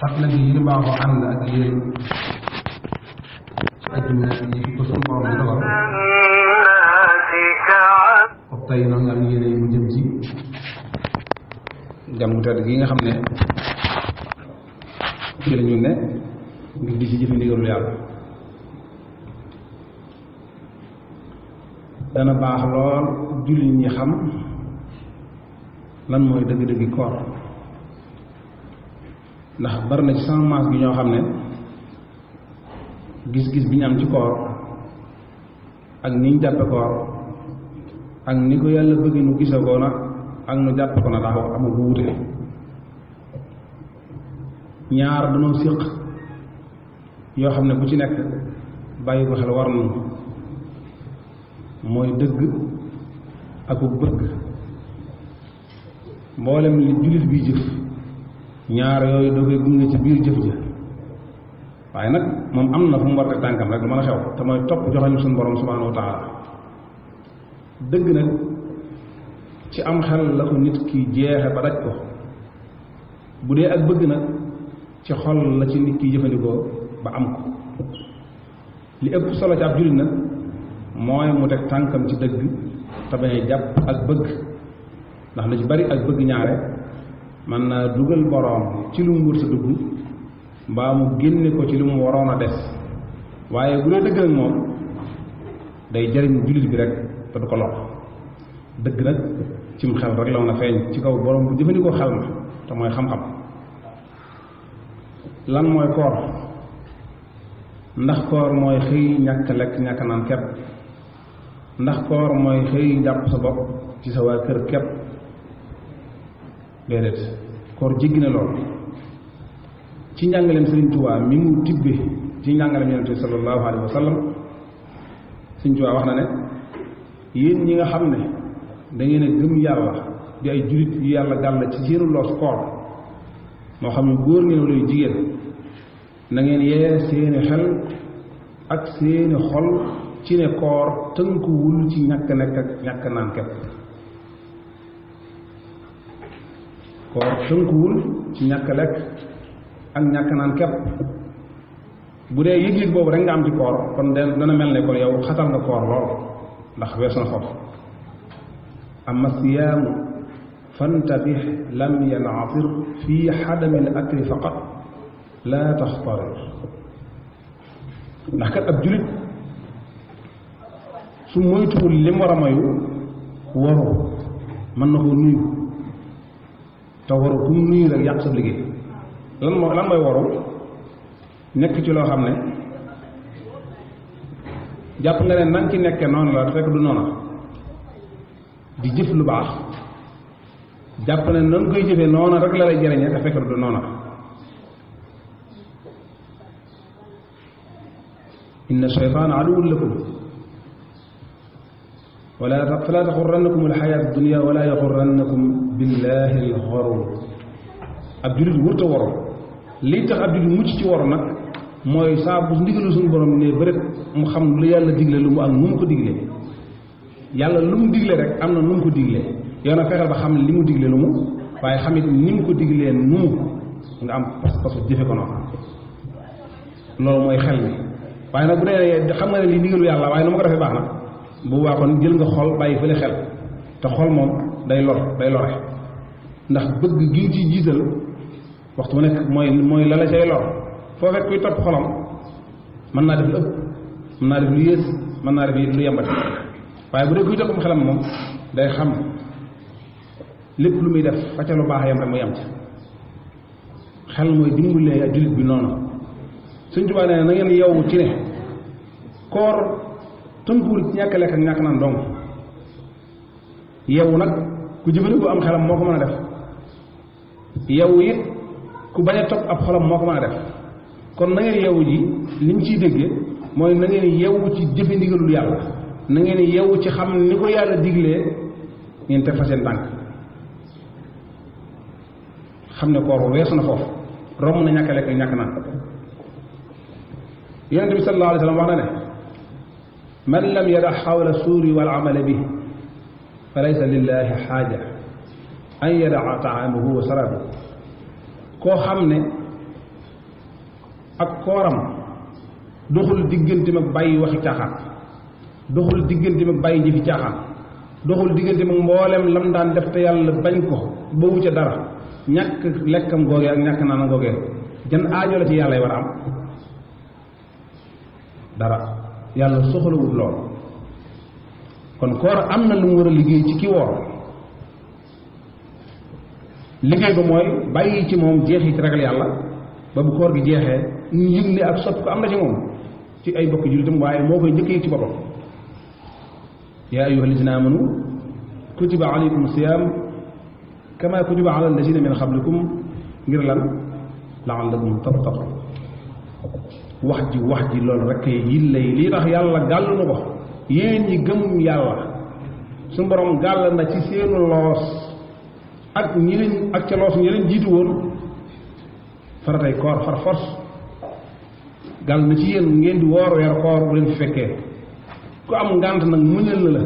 fàttali yi ñu baaxoo ànd ak yéen ci ajjuma yi ko suñu borom di dogal foofu tey noo ngi am yéene mu jëm ci gàmmu tedd gi nga xam ne ci la ñu ne ngir di ci jëfe ndigalu yàlla. dana baax lool jullit ñi xam lan mooy dëgg-dëggi koor ndax bari na ci sama maas gi ñoo xam ne gis-gis bi ñu am ci koor ak ni ñu jàppe koor ak ni ko yàlla bëgg nu gise ko na ak nu jàppe ko na daa amu ko wute. ñaar dañoo séq yoo xam ne bu ci nekk bàyyi ko xel war nañu mooy dëgg ak ku bëgg. mboolem li jullit bi jëf ñaar yooyu da koy gunge ci biir jëf ja waaye nag moom am na fu mu war a tànkam rek lu mën a xew te mooy topp joxañu suñu borom subhanahu wa taala. dëgg nag ci am xel la ko nit ki jeexe ba daj ko. bu dee ak bëgg nag ci xol la ci nit ki jëfandikoo ba am ko. li ëpp solo ci ab jullit nag mooy mu teg tànkam ci dëgg te bañ a jàpp ak bëgg ndax lu ci bari ak bëgg ñaare man naa dugal boroom ci lu mu wër sa dugg mbaa mu génne ko ci lu mu waroon a des waaye bu dee dëgg nag moom day jariñ jullit bi rek te du ko lor. dëgg nag cim xel rek la mën a feeñ ci kaw boroom bu jëfandikoo xel ma te mooy xam-xam. lan mooy koor ndax koor mooy xëy ñàkk lekk ñàkk naan kepp ndax koor mooy xëy jàpp sa bopp ci sa waa kër kepp déedéet koor jéggi na lool. ci njàngaleem Sëriñ Tuubaa mi mu tibbe ci njàngaleem Yonent bi sallallahu alayhi wa sallam Sëriñ Tuubaa wax na ne yéen ñi nga xam ne da ngeen a gëm yàlla di ay jullit yu yàlla gàll ci seenu loos koor moo xam ne góor ngeen wala jigéen na ngeen yee seeni xel ak seeni xol ci ne koor tënkuwul ci ñàkk nekk ak ñàkk naan kepp. koor tënkuwul ci ñàkk lekk ak ñàkk naan kepp. bu dee yëg-yëg boobu rek nga am ci koor kon dana mel ne kon yow xatal nga koor lool ndax wees na foofu. amma siyaamu fantabih lam yanasir fi xadami al akli faqat laa taxtarir. ndax kat ab julit su moytuwul li mu war a mayu waru mën na koo nuyu te waru ku mu nuyu rek yàq sa liggéey. lan mooy waru nekk ci loo xam ne jàpp nga ne nan ci nekkee noonu la fekk du noona di jëf lu baax jàpp ne nan koy jëfee noona rek la lay jëriñee te fekk du noona. inna shaytaana aduwwun lakum falaa taxurrannakum alxayaatu dunya wala yaxurrannakum billahi alxaruur. ab jullit wërta waru. lii tax ab jullit mucc ci waru nag mooy saa bu ndigalu suñu borom ne bërët mu xam lu yàlla digle lu mu ak nu mu ko diglee. yàlla lu mu digle rek am na nu mu ko diglee yow na fexeel ba xam li mu digle lu mu waaye xamit ni mu ko diglee nu mu nga am pas-pasu jëfe ko noonu. loolu mooy xel mi. waaye nag bu dee xam nga ne lii ndigalu yàlla waaye nu ma ko defee baax na bu waa kon jël nga xol bàyyi fële xel te xol moom day lore ndax bëgg gi ci jiital waxtu bu nekk mooy la la cay lor. foo fekk kuy topp xolam mën naa def lu ëpp mën naa def lu yées mën naa def lu yembati waaye bu dee kuy toppam xelam moom day xam lépp lu muy def fa ca lu baax yam rek mu yem ci. xel mooy dimbalee ak jullit bi noonu. Sëñ Tuubaa nee na ngeen yow ci ne koor tënkuwul ci ñàkk lekk ak ñàkk naan dong. yow nag ku jëfandikoo am xelam moo ko mën a def. yow it ku bañ a topp ab xolam moo ko mën a def. kon na ngeen yeewu ji li ñu ciy déggee mooy na ngeen yeewu ci jëfe ndigalul yàlla na ngeen yeewu ci xam ni ko yàlla diglee ngeen teg fa seen tànk. xam ne koor weesu na foofu romb na ñàkk lekk ñàkk naan. Yonent bi sallallahu alayhi wa sallam wax na ne man lam yada xawla suuri wal amala bi fa laysa lillahi xaaja an yadaa taamahu wa saraabahu. koo xam ne ak kooram doxul digganteem ak bàyyi waxi caaxaan doxul digganteem ak bàyyi jëfi caaxaan doxul digganteem ak mboolem lam daan def te yàlla bañ ko ba wucca dara ñàkk lekkam googee ak ñàkk naanam googee jan aajo la ci yàlla war a am dara yàlla soxlawul lool kon koor am na lu mu war a liggéey ci ki woor liggéey ba mooy bàyyi ci moom jeexi ci ragal yàlla ba bu koor gi jeexee ñu yëg ne ak sopp ko am na ci moom ci ay bokki jullitam waaye moo koy njëkk yëg ci boppam yaa ayyuha alladina amanu kutiba alaykum siyam kama kutiba ala alladina min qablikum ngir lan laallakum tattaqun wax ji loolu rek yilla yi lii tax yàlla gàll na ko yéen ñi gëm yàlla suñu borom gàll na ci seenu loos ak ñi leen ak ca loos ñi leen jiitu woon faratay koor far force gàll na ci yéen ngeen di woor weer koor bu leen fi fekkee ku am ngànt nag muñal na la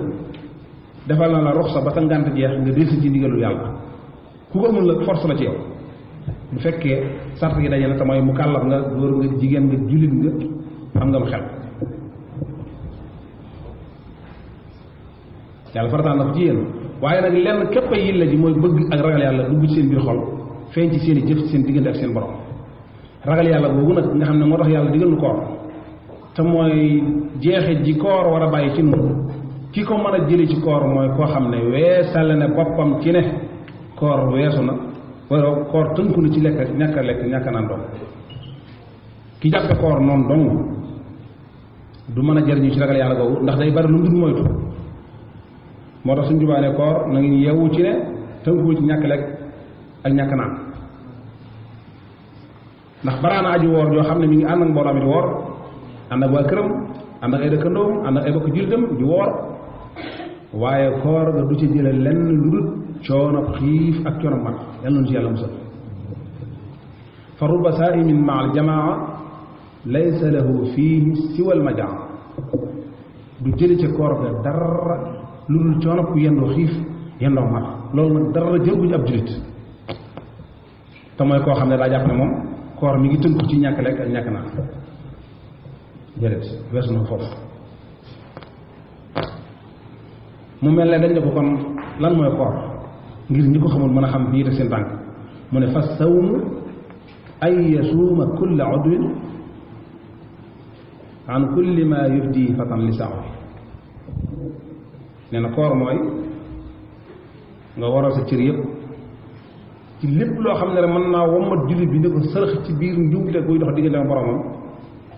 defal na la ruxsa ba sa ngànt jeex nga delsi ci ndigalul yàlla ku ko amul nag force la ci yow bu fekkee sart yi daje na te mooy mu kàllaf nga góor nga jigéen nga jullit nga am nga mu xel yàlla farataal na ko ci yéen waaye nag lenn képp a yilla ji mooy bëgg ak ragal yàlla dugg ci seen biir xol feeñ ci seen i jëf ci seen diggante ak seen borom ragal yàlla boobu nag nga xam ne moo tax yàlla digal nu koor te mooy jeexit ji koor war a bàyyi ci nun ki ko mën a jëli ci koor mooy koo xam ne weesale ne boppam ci ne koor weesu na wala koor tënku na ci lekk ñàkk naan doom ki jàppe koor noonu dong du mën a jariñu ci ragal yàlla googu ndax day bari lu mu dul moytu moo tax suñ jubaane koor na ngi yeewu ci ne tënku ci ñàkk lekk ak ñàkk naan ndax baraana aju woor joo xam ne mi ngi ànd ak mbooloo mi di woor ànd ak waa këram ànd ak ay dëkkandoom ànd ak ay bokk jullitam di woor waaye koor ga du ci jële lenn lu dul coono xiif ak coono mag yàlla na ci yàlla musal fa ruba saa'imin ma al jamaa laysa lahu fiihi siwa al majaa du jële ca koor ga dara lu dul coono ku yendoo xiif yendoo mag loolu nag dara jël ci ab jullit te mooy koo xam ne daa jàpp ne moom koor mi ngi tënku ci ñàkk lekk ak ñàkk naan déedéet weesu na foofu mu mel ne dañ ne ko kon lan mooy koor ngir ñi ko xamul mën a xam bii te seen tànk mu ne fa sawmu ay yasuuma kulla udwin an kulli ma yufdi fatan li saawi nee na koor mooy nga waral sa cër yëpp ci lépp loo xam ne rek mën naa wommat jullit bi ne ko sërëx ci biir njuumte buy dox diggante boromam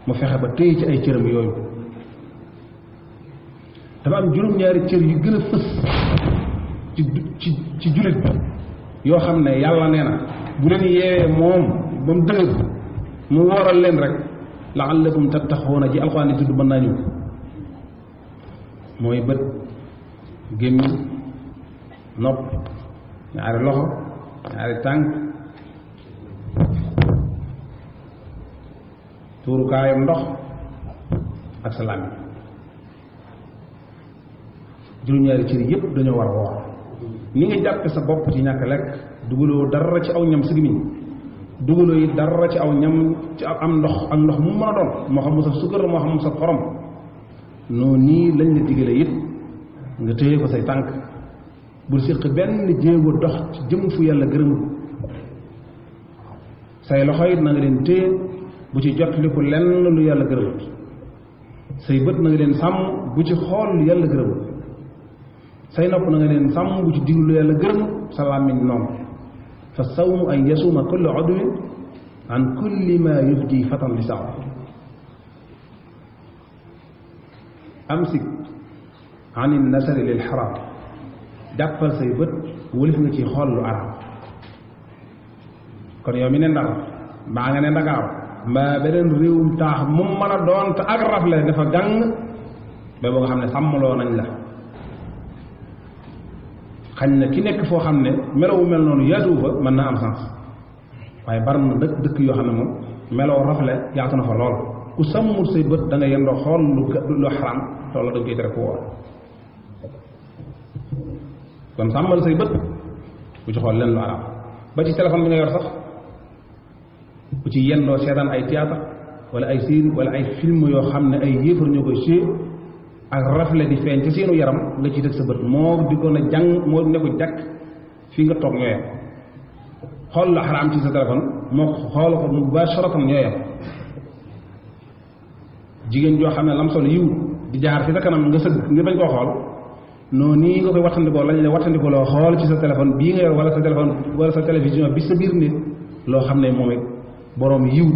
mu fexe ba téye ci ay cëram yooyu dafa am juróom-ñaari cër yu gën a fës ci jullit bi yoo xam ne yàlla nee na bu leen yeewee moom ba mu dëgër mu wooral leen rek la'allakum tattaquuna ji alxuraan di tudd mën naa ñëw mooy bët gémmiñ nopp ñaari loxo ñaari tànk tuurukaayam ndox ak sa làmmiñ juróom-ñaari cër yépp dañoo war a woor ni nga jàppe sa bopp ci ñàkk lekk dugaloo dara ci aw ñam sa gémmiñ dugaloo yi dara ci aw ñam ci am ndox ak ndox mu mën a doon moo xam mu sa sukkar moo xam mu sa xorom noonu nii lañ la digale it nga téye ko say tànk bul séq benn jéego dox ci jëm fu yàlla gërëmul say loxo it na nga leen téye bu ci jot li ko lenn lu yàlla gërëmul say bët na nga leen sàmm bu ci xool lu yàlla gërëmul say nopp na nga leen sàmm bu ci diglu lu yàlla gërëmul sa làmmiñ noonu fa sawmu an yasuuma kullu udwin an kulli ma yufdi fatan li saw amsik an nasari lil xaram jàppal say bët wëlif nga ci xool lu araam kon yow mi ne Ndar mbaa nga ne Ndakaaru mbaa beneen réewum taax mu mën a doon te ak rafle dafa gàng ba boo nga xam ne sàmmloo nañ la xañ na ki nekk foo xam ne melowu mel noonu yaatuwu fa mën naa am sens waaye bari na dëkk yoo xam ne moom meloo rafle yaatu na fa lool ku sàmmul say bët da nga yendoo xool lu xaraam loolu da nga koy tere ku woor kon sàmmal say bët bu ci xool leen lu araam ba ci téléphone bi nga yor sax bu ci yendoo seetaan ay théâtre wala ay série wala ay film yoo xam ne ay yéefar ñoo koy séen ak rafle di feeñ ci seenu yaram nga ci teg sa bët moo di ko na jàng moo ne ko jàkk fii nga toog ñooyam xool la xaraam ci sa téléphone moo xool ko mubasharatan ñooyam jigéen joo xam ne lam sol yiw di jaar fi sa kanam nga sëgg nga bañ koo xool noonu nii nga koy wattandikoo lañ la wattandikoo loo xool ci sa téléphone bii nga yor wala sa téléphone wala sa télévision bi sa biir nit loo xam ne moom it boroom yiw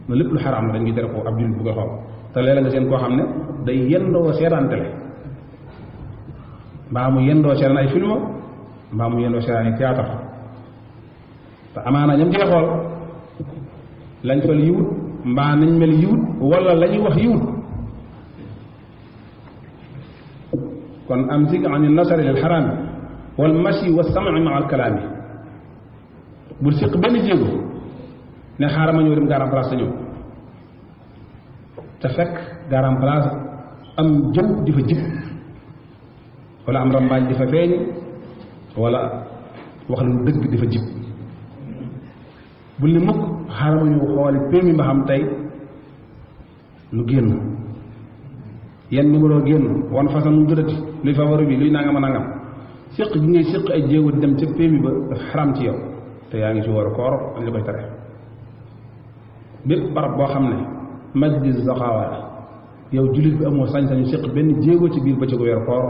na lépp lu xaraam la dañ ngi tere ko ab jullit bu koy xool te léeg-léeg nga seen koo xam ne day yendoo seetaan télé mbaa mu yendoo seetaan ay film mbaa mu yendoo seetaan ay théâtre te amaana ñam cee xool lañ fal yiwut mbaa nañ mel yiwut wala la ñuy wax yiwut kon amsik an nasari lil xaraam wal mashi wa sam'i ma al kalaami bul siq benn jéego ne xaaral ma ñëw dem garam place te ñëw te fekk garam place am jëw di fa jib wala am rambaaj di fa feeñ wala wax lu dëgg di fa jib bul ne mukk xaaral ma ñëw xooli pémi ba xam tey lu génn yenn numéro génn wan façon mu jëlati luy favori bi luy nangam a nangam séq gi ngay séq ay jéego di dem ca pémi ba dafa xaram ci yow te yaa ngi ci war a koor dañ la koy tere bépp barab boo xam ne majlis zaxaawa yow jullit bi amoo sañ-sañu séq benn jéego ci biir bëccëgu weeru koor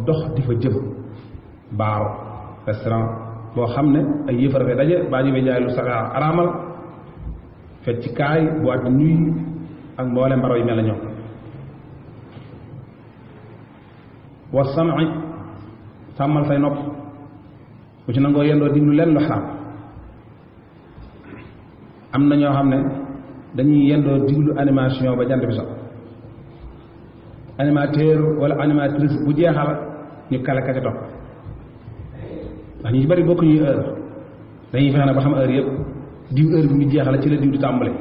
dox di fa jëm baar restaurant boo xam ne ay yëfar fee daje baa ñu fay jaay lu saga araamal fecc kaay boîte de nuit ak mboolem mbaro yi mel na ñoom wa sam'i sàmmal say nopp bu ci nangoo yendoo diglu leen lu xaraam am na ñoo xam ne dañuy yendoo diglu animation ba jant bi sax animateur wala animatrice bu jeexal ñu kale ka ca topp ndax ñu ci bari bokk ñuy heure dañuy fexe ne ba xam heure yëpp diw heure bi mu jeexal ci la diw di tàmbale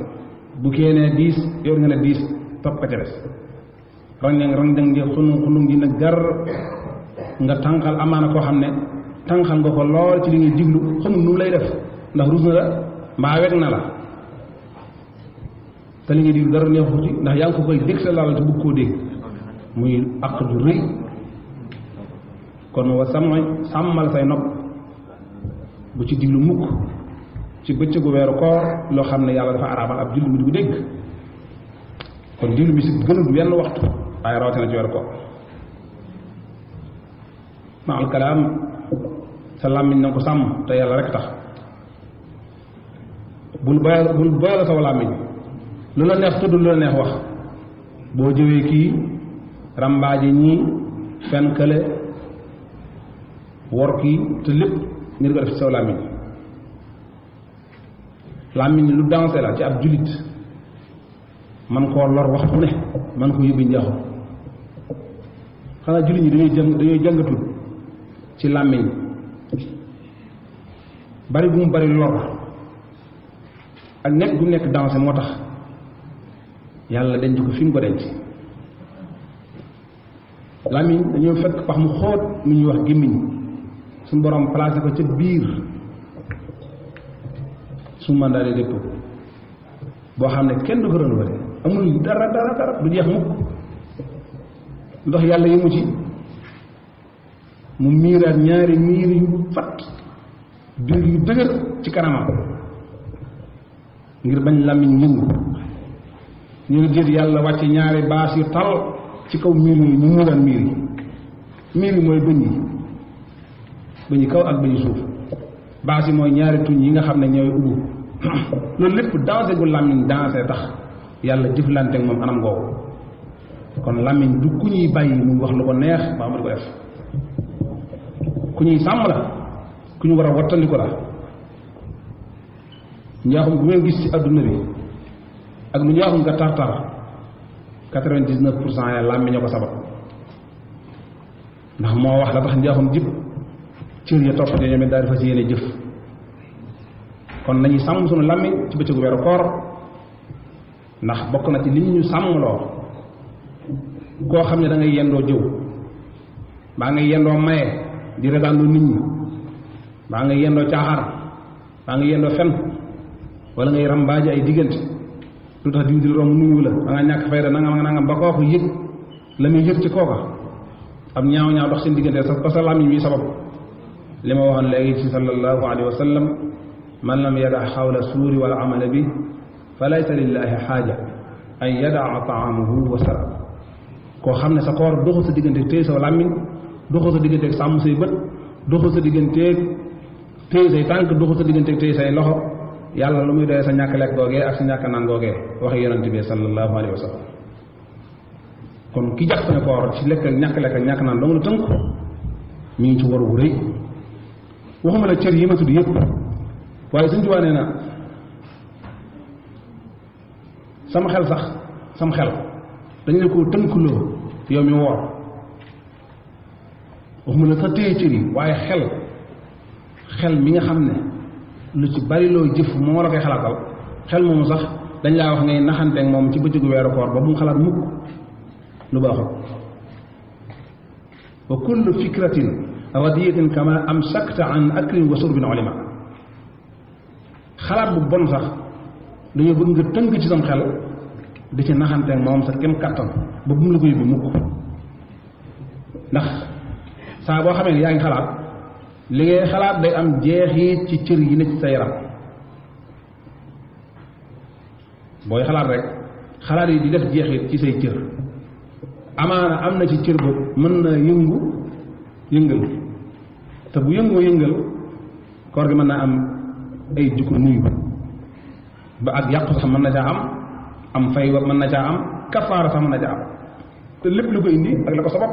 bu kee ne 10 yow nga ne 10 topp ka ca des rang ji xunum ji nag gar nga tànqal amaana koo xam ne tànqal nga ko lool ci li ngay diglu xamul nu lay def ndax rus na la mbaa weg na la te li ngay diglu dara neexu ci ndax yaa ngi ko koy dégg sa laal te bëgg koo dégg muy àq ju rëy kon wa sàmmal say nopp bu ci diglu mukk ci bëccëgu weeru koor loo xam ne yàlla dafa araamal ab julli mu di ko dégg kon diglu bi si gënul wenn waxtu waaye rawatina ci weeru koor ma al kalaam sa làmmiñ na ko sàmm te yàlla rek tax bul boyal sa làmmiñ lu la neex tudd lu la neex wax boo jëwee kii rambaaje ñii fen kële wor kii te lépp ngir ko def ci saw làmmiñ làmmiñ lu dansé la ci ab jullit man koo lor waxtu ne man ko yóbbi njaaxu xanaa jullit ñi dañuy jàngatul ci làmmiñ bari bu mu bari lor ak nekk gu nekk dansé moo tax yàlla denc ko fi mu ko denc làmmiñ dañoo fekk pax mu xóot mu ñuy wax gémmiñ suñu borom placé ko ca biir su mandat de dépôt boo xam ne kenn du ko renouvelé amul dara du jeex mukk ndox yàlla yi mu ci mu miiraat ñaari miir yu fat biir yu dëgër ci kanamam ngir bañ làmmiñ yëngu ñu ngi jël yàlla wàcce ñaari baas yu tal ci kaw miir yi ñu muuraat miir yi mooy bëñ yi kaw ak bëñ yi suuf baas yi mooy ñaari tuñ yi nga xam ne ñooy ubbu loolu lépp dansé gu làmmiñ dansé tax yàlla jëflante ak moom anam googu kon làmmiñ du ku ñuy bàyyi muy wax lu ko neex ba mu di ko def ku ñuy sàmm la ku ñu war a wattandiku la njaaxum bu ngeen gis ci adduna bi ak lu njaaxum nga tartar 99% ya làmmiñ a ko sabab ndax moo wax la tax njaaxum jib cër ya topp ñoom it daal di fas yéene jëf kon nañuy sàmm sunu làmmiñ ci bëccëgu weeru koor ndax bokk na ci li ñu sàmmloo koo xam ne da ngay yendoo jëw baa ngay yendoo maye di regaandu nit ñi baa ngay yendoo caaxaan baa ngay yendoo fen wala ngay rambaaji ay diggante lu tax diw di la romb nuyu la da nga ñàkk fayda nangam ba kooku yëg la muy yëg ci kooka am ñaaw dox seen diggante sa sa làmmiñ wi sabab li ma waxoon léegi ci sallallahu alayhi wa sallam man lam yada xawla suuri wal amala bi fa laysa lillahi xaaja an yadaa taamahu wa sarab koo xam ne sa koor doxul sa digganteeg téye sa làmmiñ doxul sa digganteeg sàmm say bët doxul sa digganteeg téye say tànk doxul sa digganteeg téye say loxo yàlla lu muy doyee sa ñàkk lekk googee ak sa ñàkk naan googee waxe yonente bi sallallahu alayhi wa sallam kon ki jàpp ne koor ci lekk ak ñàkk naan dong la tënk mi ngi ci waru wu rëy waxuma la cër yi ma tudd yëpp waaye suñ tuwaa nee na sama xel dañu ne ko tënkuloo yow mi woor waxuma la sax téye cër yi waaye xel mi nga xam ne lu ci bari loo jëf moo la koy xalaatal xel moomu sax dañ laa wax ngay naxanteeg moom ci bëccëgu weeru koor ba bu mu xalaat mukk lu baaxul wa kullu fikratin radiyatin kama amsakta an aklin wa surbin ulima xalaat bu bon sax dañoo bëgg nga tënk ci sam xel di ci naxanteeg moom sa kem kattan ba bu mu la ko yóbbu mukk ndax saa boo xamee ne yaa ngi xalaat li ngay xalaat day am jeexit ci cër yi ne ci sa yaram booy xalaat rek xalaat yi di def jeexit ci say cër amaana am na ci cër boobu mën na yëngal te bu yëngal koor gi mën naa am ay jukko nuyu ba ak yàqu sax mën na caa am fay wa mën na caa am kafaara sax mën na caa am te lépp lu ko indi ak la ko sabab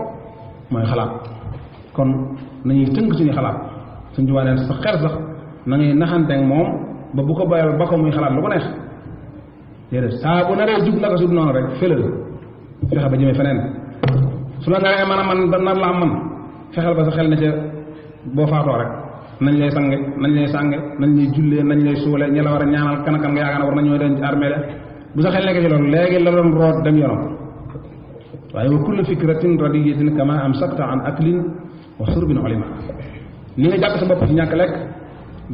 mooy xalaat kon nañuy tënk suñu xalaat suñ juwaaneen sa xel sax na ngay naxanteeg moom ba bu ko bàyyal ba ko muy xalaat lu ko neex déedéet saa bu naree jug naka sud noonu rek fëlal fexe ba jëmee feneen su la naree man ba nar laa man fexeel ba sa xel na ca boo faatoo rek nañ lay sànge nañ lay jullee nañ lay suule ñi la war a ñaanal kan nga yaakaar ne war nañoo den ci armée bu sa xel nekk ci loolu léegi la doon root dem yoonam waaye wa kullu fikratin radiyatin kama amsakta an aklin wa surbin ulima ni nga jàpp sa bopp ci ñàkk lekk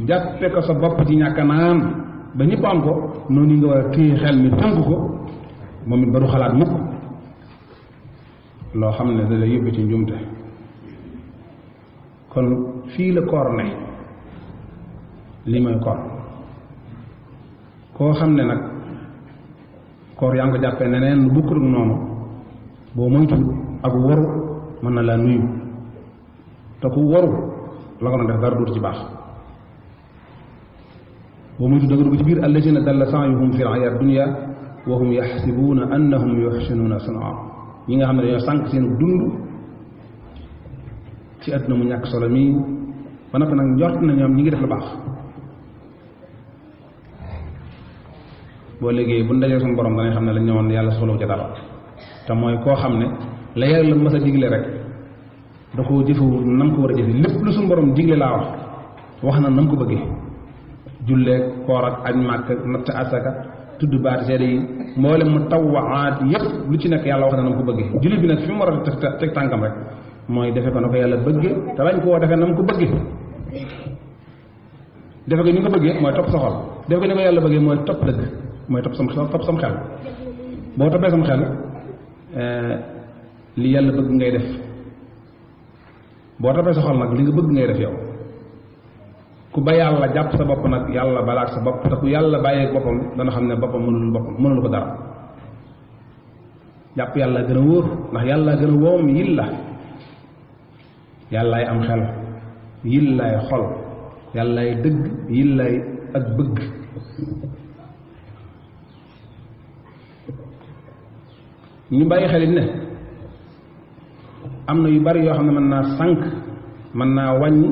jàppe ko sa bopp ci ñàkk naan ba ñëpp am ko noonu nga war a téye xel mi tënk ko moom it ba du xalaat mukk loo xam ne da lay yóbbu ci njuumte kon fii la koor ne lii mooy koor koo xam ne nag koor yaa ngi ko jàppee neneen lu bokkul ak noonu boo moytu ak waru mën na laa nuyu te ku waru la ko doon def dara dootu ci baax boo moytu da nga dugg ci biir allazina dalla sa'yuhum fi l-hayaati dunya wa hum yaxsibuuna annahum yuxsinuuna sun'a ñi nga xam ne dañoo sànq seen dund ci àdduna mu ñàkk solo mii ba noppi nag njort na ñoom ñi ngi def lu baax boo léegi bu ndajee suñu borom danañ xam ne lañ ñëwoon yàlla soxlawu ca dara te mooy koo xam ne la yàlla mas a digle rek da koo jëfewul nam ko war a jëfe lépp lu suñu borom digle laa wax na nam ko bëggee julleeg koor ak aj màkk natt asaka tudd baati seede yi mboolem mu tawwaat yépp lu ci nekk yàlla wax na nam ko bëggee jullit bi nag fi mu war a teg tànkam rek mooy defe ko na ko yàlla bëggee te bañ koo defee na mu ko bëggee defe ko ni nga ko bëggee mooy topp sa xol defe ko ni ko yàlla bëggee mooy topp dëgg mooy topp sam xel boo toppee sam xel li yàlla bëgg ngay def boo toppee sa xol nag li nga bëgg ngay def yow ku ba yàlla jàpp sa bopp nag yàlla balaak sa bopp te ku yàlla bàyyeeg boppam dana xam ne boppam mënul ko dara jàpp yàlla gën a wóor ndax yàlla gën a woom yilla yàllaay am xel yillaay xol yàllaay dëgg yillaay ak bëgg ñu bàyyi xelit ne am na yu bari yoo xam ne mën naa sànq mën naa wàññi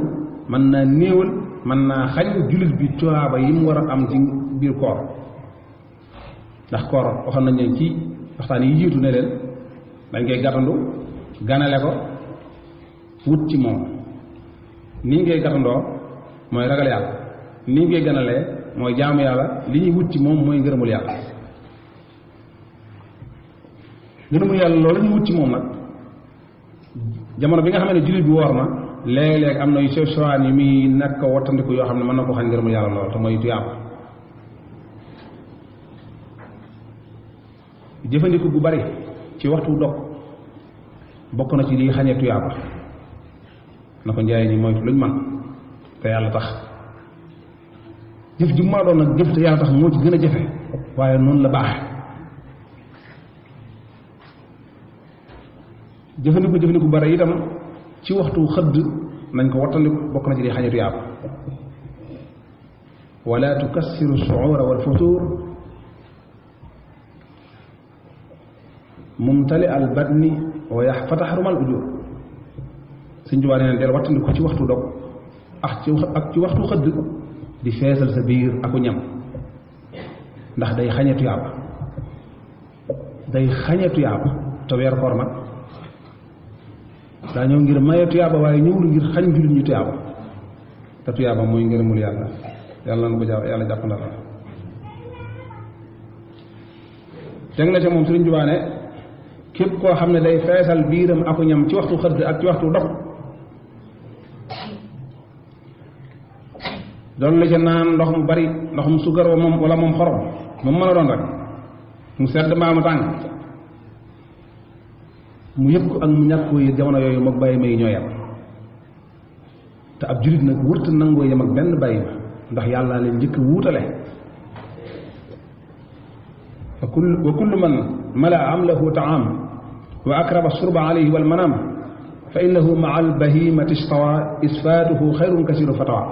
mën naa néewal mën naa xañ jullit bi tuyaaba yi mu war a am ci biir koor ndax koor waxoon nañ leen ci waxtaan yi jiitu ne leen dañ koy gàttandu ganale ko wut ci moom ni ñu koy gàttandoo mooy ragal yàlla ni ñu koy ganalee mooy jaamu yàlla li ñuy wut ci moom mooy ngërëmul yàlla ngërëmul yàlla loolu ñu wut ci moom nag jamono bi nga xam ne jullit bi woor na léeg-léeg am na yu sew sewaan yi muy nekk ko wattandiku yoo xam ne mën na ko xañ ngërëmul yàlla lool te mooy tuyaaba jëfandiku bu bari ci waxtu dog bokk na ci lii xañee tuyaaba na ko njaay ni moytu luñ man te yàlla tax jëf ji maa doon nag jëf te yàlla tax moo ci gën a jafe waaye noonu la baax jëfandiku bari itam ci waxtu xëdd nañ ko wattandiku bokk na ci lii xañee tuyaaba wala tukassiru suura wal futur mumtali al badni wa fataxruma al ujur Sëñ Tuubaa nee na del wattandiku ci waxtu dog ak ci waxtu xëdd di feesal sa biir aku ñam ndax day xañe tuyaaba te weer koor nag daa ñëw ngir maye tuyaaba waaye ñëwul ngir xañ jullit ñu tuyaaba te tuyaaba mooy ngërëmul yàlla yàlla na ko yàlla jàpp ndal teg na ca moom Sëriñ Tuubaa ne képp koo xam ne day feesal biiram aku ñam ci waxtu xëdd ak ci waxtu dog doon la ca naan ndox mu bari ndox mu sukkar wala moom xorom moom mën a doon rek mu sedd mbaa mu tàng mu yëg ko ak mu ñàkk koo yëg jamono yooyu moog bàyyi may ñoo yem te ab jullit nag wërta nangoo yem ak benn bàyyi ma ndax yàlla leen njëkk wuutale wa kullu man mala am lahu taam wa akrama surba alayhi wal manam fa innahu maa al bahimati istawa isfaatuhu xayrun kasiru fatawa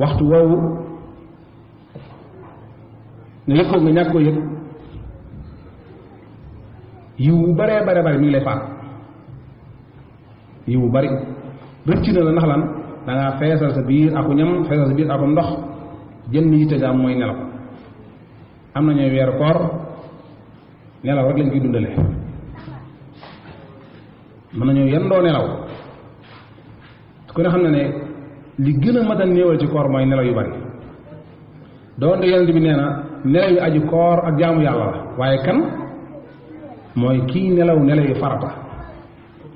waxtu woowu nga yëg ko nga ñàkk koo yëg yiw bu baree bare mi ngi lay faat yiw bu bari rëcc na la ndax lan dangaa feesal sa biir aku ñam feesal sa biir aku ndox jënn yitte nga am mooy nelaw am na ñooy weeru koor nelaw rek lañ koy dundale mën nañoo yendoo nelaw ku ne xam ne ne li gën a mat a néewal ci koor mooy nelaw yu bari doonte yonent bi nee na nelaw yu aju koor ak jaamu yàlla la waaye kan mooy kii nelaw yu farata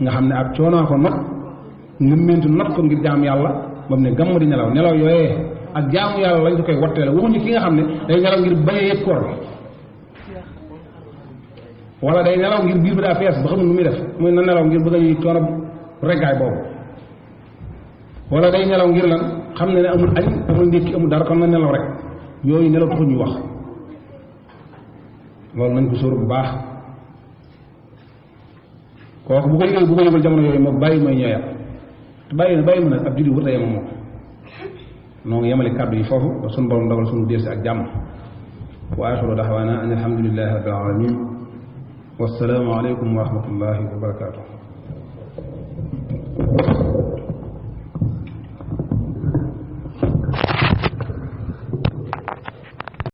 nga xam ne ak coonaa ko not nga mentu not ko ngir jaamu yàlla ba mu ne gàmm di nelaw yooyee ak jaamu yàlla lañ ko koy watteele waxuñu ki nga xam ne day nelaw ngir bañ a yëg koor bi wala day nelaw ngir biir bi daa fees ba xamul nu muy def muy na nelaw ngir bëgg a yëg coono reggaay boobu wala day nelaw ngir lan xam ne amul añ amul ndékki amul dara kon na nelaw rek yooyu nelaw taxu ñuy wax loolu nañ ko sóor bu baax kooku bu ko yëgal jamono yooyu moom bàyyi mooy ñooyam te bàyyi ma nag ab julli wut a yema moom noo ngi yemale kàddu yi foofu ba sunu borom dogal sunu delsi ak jàmm wa axiru daxwaana an alhamdulillahi rabbil alamin wassalaamu aleykum wa rahmatullahi wa barakaatu